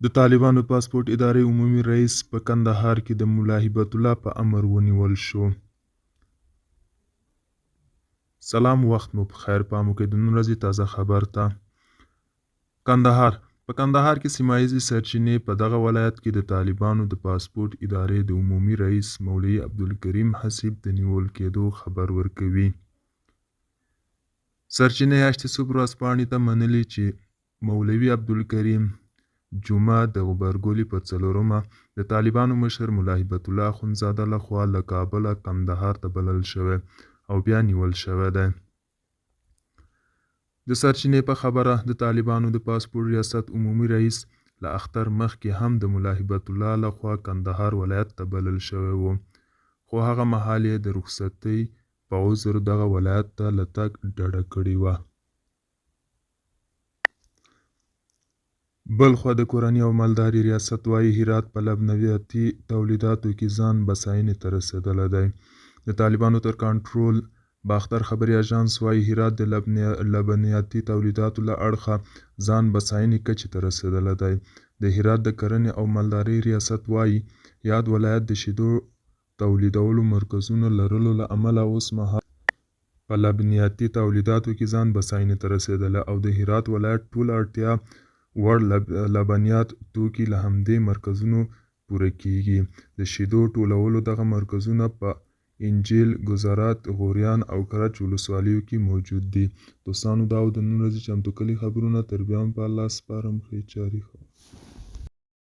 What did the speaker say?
د طالبانو د پاسپورټ ادارې عمومي رئیس په کندهار کې د ملا هبت الله په امر ونیول شو. سلام وخت مو په خیر، پام وکړئ د نن ورځې تازه خبر ته. کندهار، په کندهار کې سیمه ییزې سرچینې په دغه ولایت کې د طالبانو د پاسپورټ ادارې د عمومي رئیس مولوي عبدالکریم حسیب د نیول کېدو خبر ورکوي. سرچینې هشت صبح ورځپاڼې ته منلي چې مولوي عبدالکریم جمعه د غبرګولي پر څلورمه د طالبانو مشر ملا هبت الله اخندزاده له خوا له کابله کندهار ته بلل شوی او بیا نیول شوی دی. د سرچینې په خبره، د طالبانو د پاسپورټ ریاست عمومي رئیس له اختر مخکې هم د ملا هبت الله له خوا کندهار ولایت ته بلل شوی و، خو هغه مهال یې د رخصتۍ په عذر دغه ولایت ته له تګ ډډه کړې وه. بلخوا د کورني او مالداري ریاست وايي، هرات په لبنیاتي تولیداتو کې ځان بساینې ته رسېدلی دی. د طالبانو تر کنټرول باختر خبري اژانس وايي، هرات د لبنیاتي تولیداتو له اړخه ځان بساینې کچې ته رسېدلی دی. د هرات د کرنې او مالدارۍ ریاست وايي، یاد ولایت د شیدو تولیدولو مرکزونو لرلو له امله اوسمهال په لبنیاتي تولیداتو کې ځان بساینې ته رسېدلی او د هرات ولایت ټول اړتیا وړ لبنیات توکي له همدې مرکزونو پوره کېږي. د شیدو ټولولو دغه مرکزونه په انجیل، ګذرات، غوریان او کرج ولسوالیو کې موجود دي. دوستانو دا و د نن ورځې چمتو کلي خبرونه. تر بیا مو په الله سپارم. ښې چارې ښه.